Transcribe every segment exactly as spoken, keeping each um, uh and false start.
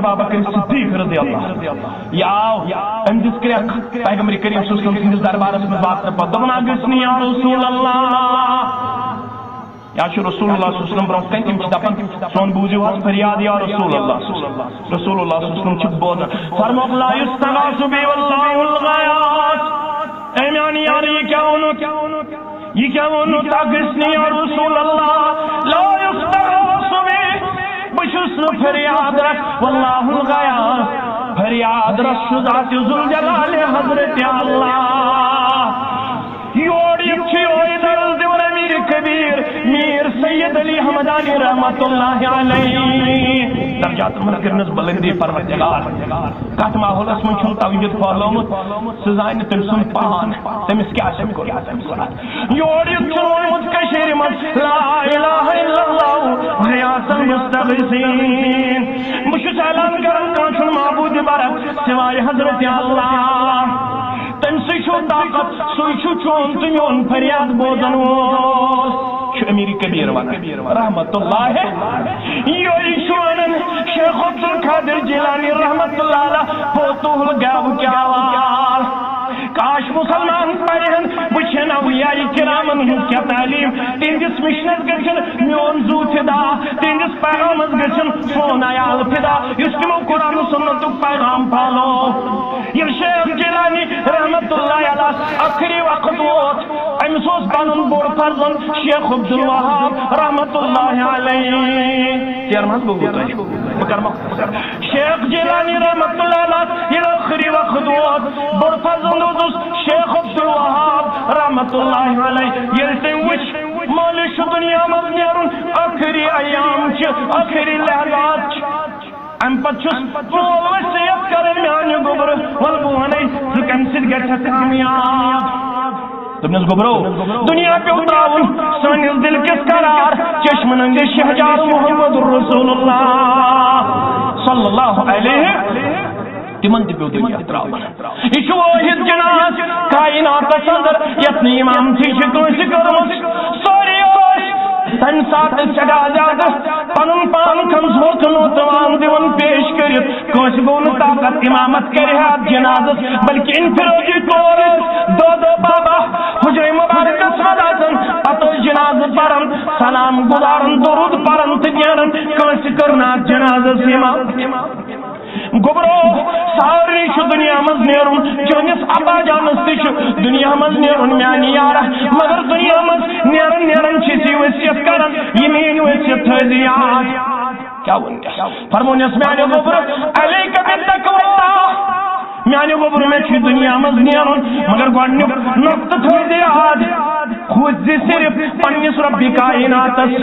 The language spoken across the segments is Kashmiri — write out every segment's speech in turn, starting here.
ابوبکر صدیق رضی اللہ عنہ۔ یہِ آو، أمۍ دِژ کرٛٮ۪کھ پیغمبر کریم صلی اللہ علیہ وسلم سٕنٛدِس دربارس منٛز واتنہٕ پتہٕ۔ دوٚپُن، "اغثنی یا رسول اللہ۔" یا چھُ رسول اللہ صلی اللہ علیہ وسلم برونٛہہ کنہِ، تِم چھِ دپان، "سون بوٗزِو حظ فریاد یا رسول اللہ صلی اللہ علیہ وسلم۔" رسول اللہ صلی اللہ علیہ وسلم چھُ بوزان، فرمووُکھ، "لا یستغاث بی واللہ الغیاث۔" اے میانہِ یارٕ، یہِ کیٛاہ ووٚنُتھ؟ یہِ کیٛاہ ووٚنُتھ؟ اغثنی یا رسول اللہ، لا یستغاث بی۔ بہٕ چھُس نہٕ فریاد رس، واللہ الغیاث، فریاد رس چھُ ذات ذوالجلال حضرت اللہ۔ یور یِتھ چھُ یورٕ درس دِوان امیر کبیر، میر سید علی حمدانی رحمت اللہ علیہ۔ درجات منٛز کٔرنَس بلندی پروردگار۔ کتھ ماحولس منٛز چھُم توحید پھہلومُت، سُہ زانہِ تٔمۍ سُنٛد پان، تٔمِس کیٛاہ آسہِ کوٚرمُت تَمہِ ساتہٕ۔ یور یُتھ چھُ روٗدمُت کٔشیٖرِ منٛز، لا الہ الا اللہ، غیاث المستغیثین۔ بہٕ چھُس اعلان کران، کانٛہہ چھُنہٕ معبوٗدِ برحق سوائے حضرت اللہ۔ تٔمۍ سٕے چھُ طاقت، سُے چھُ چون تہٕ میون فریاد بوزن وول۔ چھُ امیر کبیر ونان، رحمت اللہ۔ یہِ چھُ ونان شیخ عبدالقادر جیلانی رحمت اللہ علیہ، فوتہ الغیاب کیا وال۔ کاش مسلمان پرہن، وٕچھن اولیاء کرامن ہٕنٛز کیا تعلیم۔ تِہنٛدِس مشنس گژھن میون زو فدا، تِہنٛدِس پیغامس گژھن سون عیال فدا، یُس تِمو قرآن و سنتُک پیغام پھہلو۔ ییٚلہِ شیخ جیلانی رحمت اللہ علیہ ٲخری وقت ووت، أمِس اوس پنُن بوٚڑ فرزند شیخ عبدالوہاب رحمت اللہ علیہ۔ تیر منٛز گوٚو تۄہہِ۔ بہٕ کرٕ مۄختصر۔ شیخ جیلانی رحمت اللہ علیہ ییٚلہِ ٲخری وقت ووت، بوٚڑ فرزند اوسُس شیخ عبدالوہاب رحمت اللہ علیہ۔ ییٚلہِ تٔمۍ وُچھ، مٲلِس چھُ دُنیا منٛز نیرُن، ٲخری ایام چھِ، ٲخری لحظات چھِ۔ امہِ پتہٕ چھُس مول وصیت کران، میانہِ گوٚبرٕ، وَلہٕ بہٕ وَنَے، ژٕ کَمہِ سۭتۍ گژھکھ کامیاب۔ دوٚپنَس، گوٚبرو، دُنیا پیوٚو ترٛاوُن سٲنِس دِل کِس قرار، چشمہٕ نٔنٛدِس شہجار محمد رسول اللہ صلی اللہ علیہ، تِمن تہِ پیوٚو دُنیا ترٛاوُن۔ یہِ چھُ وٲحد جناز کائناتس اندر، یتھ نہٕ امامتی چھِ کٲنٛسہِ کٔرمٕژ۔ سٲری ٲسۍ تمہِ ساتہٕ سٮ۪ٹھاہ زیادٕ پنُن پان کمزور تہٕ نوتوان دِوان پیش کٔرِتھ۔ کٲنٛسہِ گوٚو نہٕ طاقت امامت کرِ ہا اتھ جنازس، بلکہِ انفرادی طور ٲسۍ دودو بابا حجرے مبارکس منٛز آسان، پتہٕ ٲسۍ جنازٕ پران، سلام گزاران، درود پران تہٕ نیران۔ کٲنٛسہِ کٔر نہٕ اتھ جنازس امامت۔ گوٚبرو، سارنٕے چھُ دُنیا منٛز نیرُن، چٲنِس ابا جانس تہِ چھُ دُنیا منٛز نیرُن، میانہِ یارہ۔ مگر دُنیا منٛز نیران نیران چھِ ژےٚ وصیت کران، یہِ میٲنۍ وصیت تھٲیزِ یاد۔ کیٛاہ ووٚن تٔمۍ؟ فرموونَس، میانہِ گوٚبرٕ، علیک بتقوی اللہ۔ میانہِ گوٚبرٕ، مےٚ چھُ دُنیا منٛز نیرُن، مگر گۄڈٕنیُک نۄقطہٕ تھٲیزِ یاد۔ کھوٗژ زِ صرف پننِس رۄبِ کائناتس۔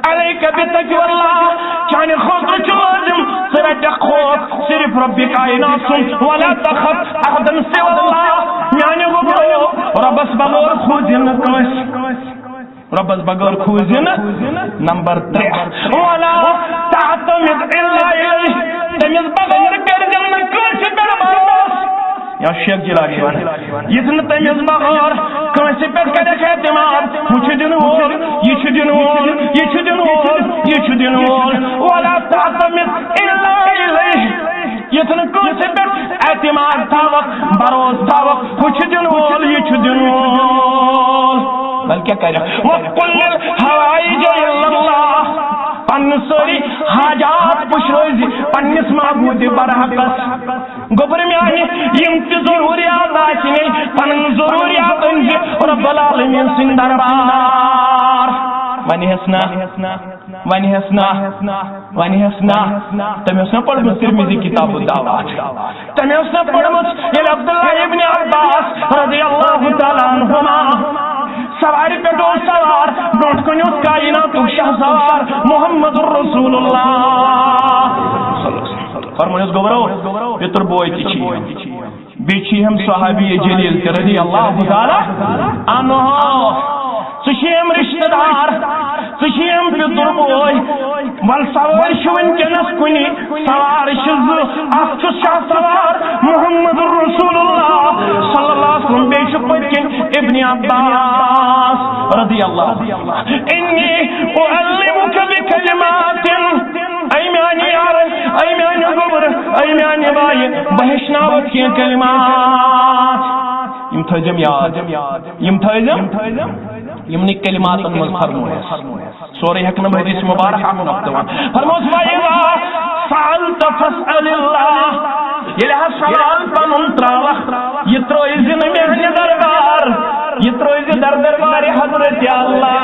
علیک بتقوی اللہ، چانہِ خٲطرٕ چھُ لٲزِم ژٕ رٹکھ خوف صرف رۄبِ کائنات سُنٛد۔ ولا تخف احدا سوی اللہ، میانہِ گوٚبرو، رۄبس بغٲر کھوٗژ زِ نہٕ کٲنٛسہِ۔ رۄبس بغٲر کھوٗژ زِ نہٕ۔ نمبر ترٛےٚ، ولا تعتمد الا علیہ، تٔمِس بغٲر کٔرۍ زِ نہٕ کٲنٛسہِ پٮ۪ٹھ بھروسہٕ۔ یا شیخ جیلانی ونان، یُتھ نہٕ تٔمِس بغٲر کٲنٛسہِ پٮ۪ٹھ کَرٮ۪کھ اعتماد، ہُہ چھُ دِنہٕ وول، یہِ چھُ دِنہٕ وول، یہِ چھُ دِنہٕ وول، یہِ چھُ دِنہٕ وول۔ ولا تعتمد الا علیہ، یُتھ نہٕ کٲنٛسہِ پٮ۪ٹھ اعتماد تھاوَکھ، بھروسہٕ تھاوَکھ، ہُہ چھُ دِنہٕ وول، یہِ چھُ دِنہٕ وول۔ بلکہِ کَرٮ۪کھ، وقل الحوائج الا اللہ، پنٕنۍ سٲری حاجات پُشرٲوزِ پننِس معبوٗدِ برحقس۔ گوٚبرِ میانہِ، یِم تہِ ضروٗریات آسہِ نے، پنٕنۍ ضروٗریات أنۍ زِ رب العالمین سٕنٛدِ دربار۔ وۄنۍ ہٮ۪س نہ، وۄنۍ ہٮ۪س نہ، وۄنۍ ہٮ۪س نہ۔ تٔمۍ ٲس نہ پٔرمٕژ ترمذی کتاب الدعوات۔ تٔمۍ ٲس نہ پٔرمٕژ ییٚلہِ عبداللہ ابن عباس رضی اللہ تعالیٰ عنہما سوارِ پٮ۪ٹھ اوس سوار، برونٛٹھ کُن اوس کائناتُک شاہ سوار محمد رسول اللہ۔ فرمٲیِس گوٚبرو، پیٚتُر بوے تہِ چھِ یِم۔ بیٚیہِ چھِ یِم صحابی جلیل تہِ رضی اللہ تعالیٰ عنہ۔ ژٕ چھِ یِم رشتہٕ دار، ژٕ چھِ یِم پیٚتُر بوے۔ وَل سوٲرۍ چھِ وٕنکیٚنَس کُنی، سوار چھِ زٕ، اکھ چھُ شاہ سوار محمد رسول اللہ صلی اللہ علیہ وسلم، بیٚیہِ چھُ پٔتۍ کِنۍ ابن عباس رضی اللہ عنہ۔ انی اعلمک بکلمات، اے میانہِ یارٕ، اے میانہِ گوٚبرٕ، بایہِ، بہٕ ہیٚچھناوَتھ کینٛہہ کلمات۔ یِم تھٲیزٮ۪م یاد۔ یِم تھٲیزٮ۪م۔ یِمنٕے کلماتن منٛز فرموو اَسہِ۔ سورُے ہٮ۪کہٕ نہٕ بہٕ حدیث مبارک اکھ نۄقطہٕ وَنتھ۔ فرمووُس، "وَإِذَا سَأَلْتَ فَاسْأَلِ اللَّهَ۔" ییٚلہِ حظ سوال پنُن ترٛاوَکھ، یہِ ترٛٲوزِ نہٕ میٛانہِ دربار، یہِ ترٛٲوزِ در دربارِ حضرت اللہ۔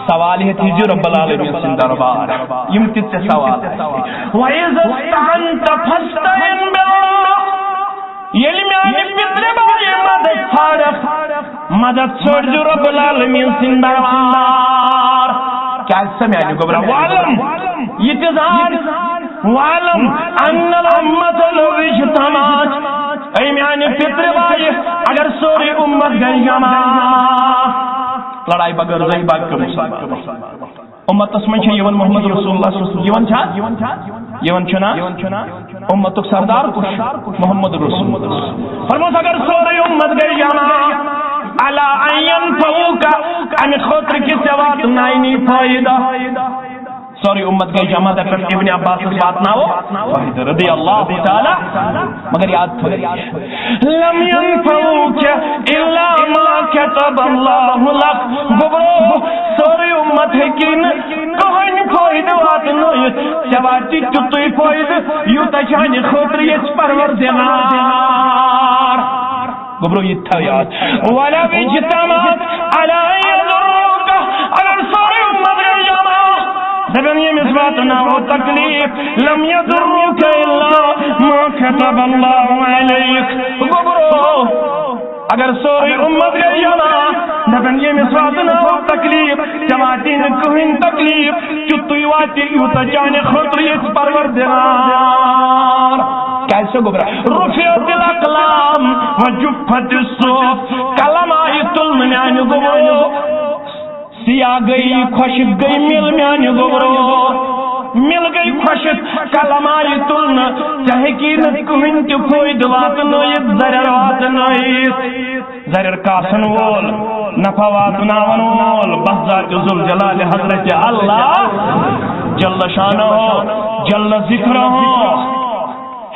سوال ہیٚتھ ییٖزِ رب العالمین سٕنٛدِ دربار۔ یِم تہِ ژےٚ سوال آسہِ۔ "وَإِذَا اسْتَعَنْتَ فَاسْتَعِنْ بِاللَّهِ۔" ییٚلہِ میٛانہِ پِترِ بایہِ مدد ژھانٛڈَکھ، مدد ژھٲنٛڈزِ رب العالمین سٕنٛدِ دربار۔ کیٛازِ سا میٛانہِ گوٚبرا؟ وَاعْلَمْ، یہِ تہِ زان، وَاعْلَمْ أَنَّ الْأُمَّةَ لَوِ اجْتَمَعَتْ۔ اے میٛانہِ پِترِ بایہِ، اگر سورُے اُمت گژھِ جمع، لڑائی بغٲر زٔنۍ باقٕے مسلمان۔ اُمتس منٛز چھِ یِوان محمد رسول اللہ صلی اللہ علیہ وسلم۔ یِوان چھا؟ یِوان چھُنا؟ اُمتُک سردار کُس چھُ؟ محمد رسول۔ فرموس، اگر سورُے اُمت گٔے جمع، علی ان ینفعوک، اَمہِ خٲطرٕ کہِ ژےٚ واتناونی فٲیدٕ۔ سورُے اُمت گٔے جمع، دَپٮ۪س ابن عباسس واتناوو فٲیدٕ، رضی اللہ تعالیٰ۔ مگر یاد تھٲیِو، لم ينفعوك الا ما كتب الله لك۔ گوٚبرو، سورُے اُمت ہیٚکی نہٕ کٕہٕنۍ فٲیدٕ واتنٲیِتھ۔ ژےٚ واتہِ تیُتُے فٲیدٕ، یوٗتاہ چانہِ خٲطرٕ ییٚژھِ پروردگار۔ گوٚبرو، یہِ تہِ تھاو یاد۔ ولو اجتمعت على ان يضروك، اگر سورُے اُمت گٔے جمع، دَپن ییٚمِس واتناوو تکلیف، لم يضروك الا ما كتب الله عليك۔ گوٚبرو، اگر سورُے اُمت گٔے جمع، دَپن ییٚمِس واتناوو تکلیف، ژےٚ واتی نہٕ کٕہٕنۍ تکلیف، تیُتُے واتہِ یوٗتاہ چانہِ خٲطرٕ ییٚژھِ پروردگار۔ کیٛازِ چھُ گوٚبرا؟ رفعت الاقلام وجفت الصحف، قلم آیہِ تُلنہٕ میٛانہِ گوٚبرو۔ سیاہ گٔے، خۄشٕک گٔے مِل میٛانہِ گوٚبرو۔ مِل گٔے خۄشٕک، قلم آیہِ تُلنہٕ، ژےٚ ہیٚکی نہٕ کٕہٕنۍ تہِ فٲیدٕ واتنٲیِتھ، ضرر واتنٲیِتھ۔ ضرر کاسن وول، نفع واتناون وول، بس ذات ذوالجلال حضرت اللہ جل شانہ، جل ذکرہ۔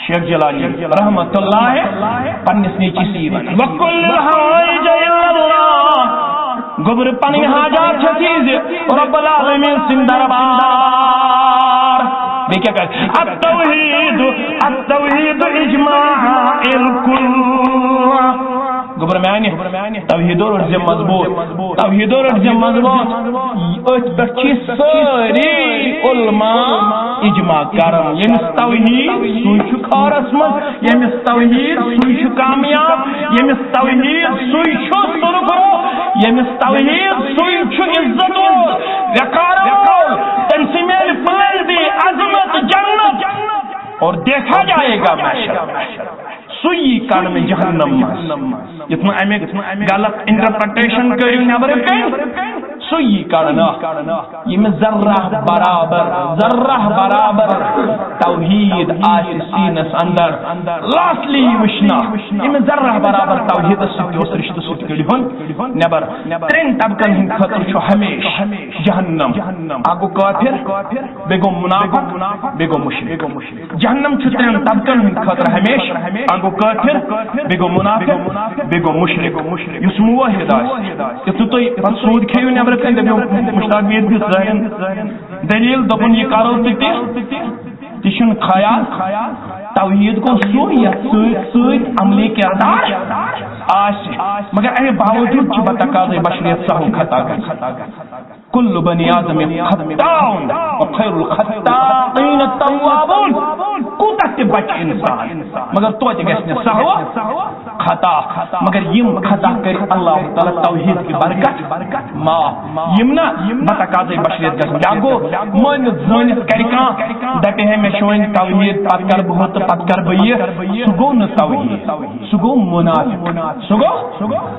شیخ جیلانی رحمت اللہ پننِس نیٚچوِس یی ونان، وکل الحوائج الا اللہ، گوٚبرٕ پنٕنۍ حاجات چھِ چیٖزِ رب العالمین سٕنٛدِ دربار۔ بیٚیہِ کیٛاہ کرِ؟ التوحید، التوحید اجماع الکل۔ گوٚبرٕ میانہِ توحیٖدو رٔٹۍ زِ مضبوٗط، توحیٖدو رٔٹۍ زِ مضبوٗط۔ أتھۍ پٮ۪ٹھ چھِ سٲری علماء اجماع کران۔ ییٚمِس توحیٖد، سُے چھُ خارس منٛز، ییٚمِس توحیٖد، سُے چھُ کامیاب، ییٚمِس توحیٖد، سُے چھُ سُرخرو، ییٚمِس توحیٖد، سُے چھُ عزت وول، وقار وول۔ تٔمۍ سٕے میلہِ بُلندی، عظمت، جنت۔ اور دیکھا جائے گا محشر۔ سُے یی کڑنہٕ جہنم منٛز۔ یُتھ نہٕ اَمیُک غلط انٹرپریٹیشن کٔرِو نٮ۪برٕ کَنہِ، سُے یی کڑنہٕ۔ ییٚمِس ذرہ برابر، ذرہ برابر توحیٖد آسہِ سیٖنس اندر، لاسٹلی یی وٕچھنہٕ۔ ییٚمِس ذرہ برابر توحیٖدس سۭتۍ اوس رشتہٕ، سُہ تہِ کٔڑِہون نٮ۪بر۔ ترٛٮ۪ن طبقن ہٕنٛدِ خٲطرٕ چھُ ہمیشہِ جہنم۔ اکھ گوٚو کافر، بیٚیہِ گوٚو منافق، بیٚیہِ گوٚو مُشرِک۔ جہنم چھُ ترٛٮ۪ن طبقن ہٕنٛدِ خٲطرٕ ہمیشہِ۔ اکھ گوٚو کٲفِر، بیٚیہِ گوٚو منافق، بیٚیہِ گوٚو مُشرِک۔ یُس موحد آسہِ، یُتھ نہٕ تُہۍ پتہٕ سوٗد کھیٚیِو نٮ۪برٕ کَنہِ، دٔپِو، مُشتاق میٖر دِژ ظٲہِرَن دٔلیٖل، دوٚپُن، یہِ کَرو تہِ تہِ، تہِ چھُنہٕ خیال۔ توحیٖد گوٚو سُے، یَتھ سۭتۍ سۭتۍ عملی کردار آسہِ۔ مگر اَمہِ باوجوٗد چھُ بتقاضَے بشریت سہو خطا گژھان۔ کل بنی آدم خطاء و خیر الخطائین التوابون۔ کوٗتاہ تہِ بچہِ انسان، مگر توتہِ گژھِ نہٕ سہو خطا۔ مگر یِم خطا کٔرۍ اللہ تعالیٰ توحیٖد کہِ برکت معاف۔ یِم نہ بتقاضَے بشریت گژھن۔ یا گوٚو مٲنِتھ زٲنِتھ کرِ کانٛہہ، دپہِ ہے مےٚ چھُ وۄنۍ توحیٖد، پتہٕ کرٕ بہٕ ہُہ تہٕ پتہٕ کرٕ بہٕ یہِ۔ سُہ گوٚو نہٕ توحیٖد، سُہ گوٚو منافق۔ سُہ گوٚو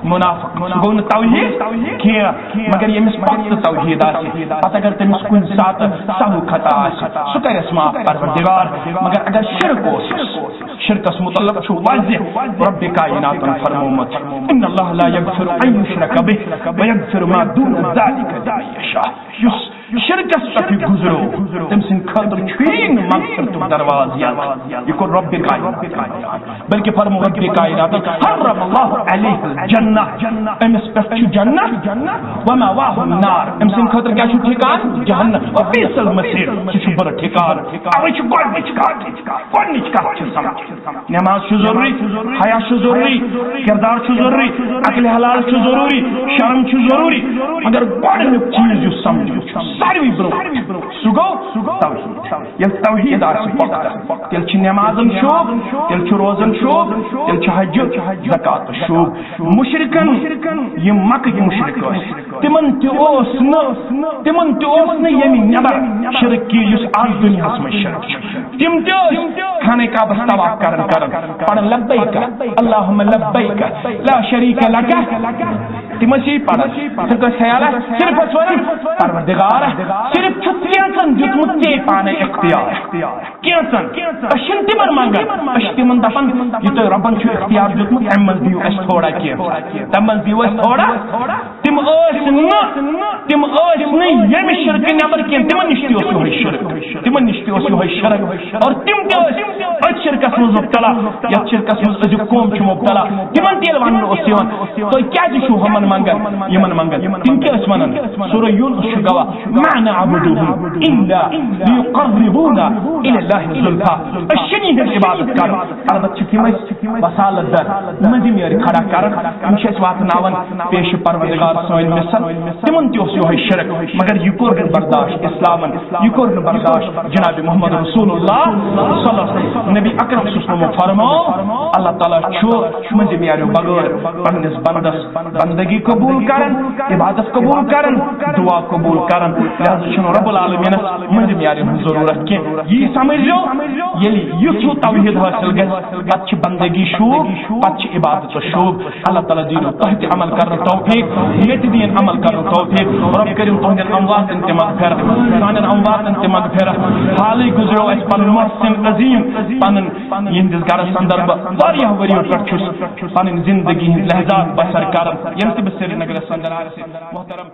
منافق، سُہ گوٚو نہٕ توحیٖد کینٛہہ۔ مگر ییٚمِس پختہٕ توحیٖد آسہِ، پتہٕ اگر تٔمِس کُنہِ ساتہٕ سہو خطا آسہِ، سُہ کرٮ۪س معاف پروردگار۔ مگر اگر شرک اوسُس، شرکس متعلق چھُ واضح رب کائناتن فرمومُت، ان اللہ لا یغفر ان یشرک بہ ویغفر ما دون ذلک لمن یشاء۔ یُس شرکس پٮ۪ٹھ گُزرو، تٔمۍ سٕنٛدِ خٲطرٕ چھُیی نہٕ مغفرتُک دروازٕ یلہٕ۔ یہِ کوٚر رۄبِ کائنات، بلکہِ فرموو رۄبِ کائنات، حرم اللہ علیہ الجنہ، أمِس پٮ۪ٹھ چھُ جنت، ومأواہ النار، أمۍ سٕنٛدِ خٲطرٕ کیٛاہ چھُ ٹھِکان؟ جہنم، وبئس المصیر، سُہ چھُ بُرٕ ٹھِکان۔ اوے چھُ گۄڈٕنِچ کتھ، گۄڈٕنِچ کتھ چھِ سمجھ۔ نماز چھُ ضروٗری، حیا چھُ ضروٗری، کردار چھُ ضروٗری، عقل حلال چھُ ضروٗری، شرم چھُ ضروٗری، مگر گۄڈٕنیُک چیٖز یُس سمجھُن چھُ ساروی برونٛہہ، سُہ گوٚو توحید۔ ییٚلہِ توحید آسہِ پۄختہٕ، تیٚلہِ چھِ نمازن شوٗب، تیٚلہِ چھُ روزن شوٗب، تیٚلہِ چھُ حج زکات شوٗب۔ مشرکن، یِم مکٕکۍ مشرک ٲسۍ، تِمن تہِ اوس نہٕ، تِمن تہِ اوس نہٕ ییٚمہِ نٮ۪بر شرک کینٛہہ یُس آز دُنیاہس منٛز شرک چھُ۔ تِم تہِ ٲسۍ خانہ کعبس طواف کران کران پران لبیک اللہم لبیک لا شریک لک۔ تِم ٲسۍ یی پران۔ تِم ٲسۍ خیال صرف ٲسۍ ونان پروردگار، صرف چھُ کینٛژن دیُتمُت ژےٚ پانے اختیار۔ کینٛژن۔ أسۍ چھِنہٕ تِمن منگان، أسۍ چھِ تِمن دپان، یہِ تۄہہِ رۄبن چھُ اختیار دیُتمُت، امہِ منٛز دِیِو اَسہِ تھوڑا کینٛژھا، تَمہِ منٛز دِیِو اَسہِ تھوڑا۔ تِم ٲسۍ نہٕ، تِم ٲسۍ نہٕ ییٚمہِ شرکہٕ نٮ۪بر کینٛہہ، تِمن نِش تہِ اوس یِہوٚے شرک، تِمن نِش تہِ اوس یِہوٚے شرک۔ اور تِم تہِ ٲسۍ أتھۍ شرکس منٛز مبتلا، یتھ شرکس منٛز أزیُک قوم چھُ مبتلا۔ تِمن تہِ ییٚلہِ وننہٕ اوس یِوان، تُہۍ کیازِ چھِو ہُمن منگان، یِمن منگان؟ تِم کیٛاہ ٲسۍ ونان؟ سورہ یونس چھُ گواہ، "ما نعبدهم الا لیقربونا الی اللہ زلفی"۔ أسۍ چھِنہٕ یِہنٛز عبادت کران، البتہ چھِ تِم اَسہِ وسالت در، مٔنٛزِم یٲرۍ کھڑا کران۔ یِم چھِ اَسہِ واتناوان پیش پروردگار سٲنۍ مثل۔ تِمن تہِ اوس یِہوٚے شرک، مگر یہِ کوٚر نہٕ برداشت اسلامن، یہِ کوٚر نہٕ برداشت جناب محمد رسول اللہ صلی اللہ علیہ وسلم۔ نبی اکرم صلی اللہ علیہ وسلم فرموو، اللہ تعالیٰ چھُ مٔنٛزِم یاریو بغٲر پننِس بندس بندگی قبول کران، عبادت قبول کران، دعا قبول کران۔ لہذا چھُنہٕ رب العالمینس مٔنٛزِم یارِ ہٕنٛز ضروٗرت کینٛہہ۔ یی سمجھو، ییٚلہِ یُتھ ہیوٗ توحید حٲصِل گژھِ، پتہٕ چھِ بندگی شوٗب، پتہٕ چھِ عبادت شوٗب۔ اللہ تعالیٰ دِیِن تۄہہِ تہِ عمل کرنُک توفیق، مےٚ تہِ دِیِن عمل کرنُک توفیق۔ رب کٔرِو تُہنٛدٮ۪ن امواتن تہِ مغفرت، سانٮ۪ن امواتن تہِ مغفرت۔ حالٕے گُزریو اَسہِ پنُن محسن عظیم، پنُن یِہنٛدِس گرس اندر بہٕ واریاہ ؤرِیو پٮ۪ٹھ چھُس پنٕنۍ زندگی ہٕنٛدۍ لحظات بسر کران، ییٚلہِ تہِ بہٕ سرینگرس اندر آسہِ۔ محترم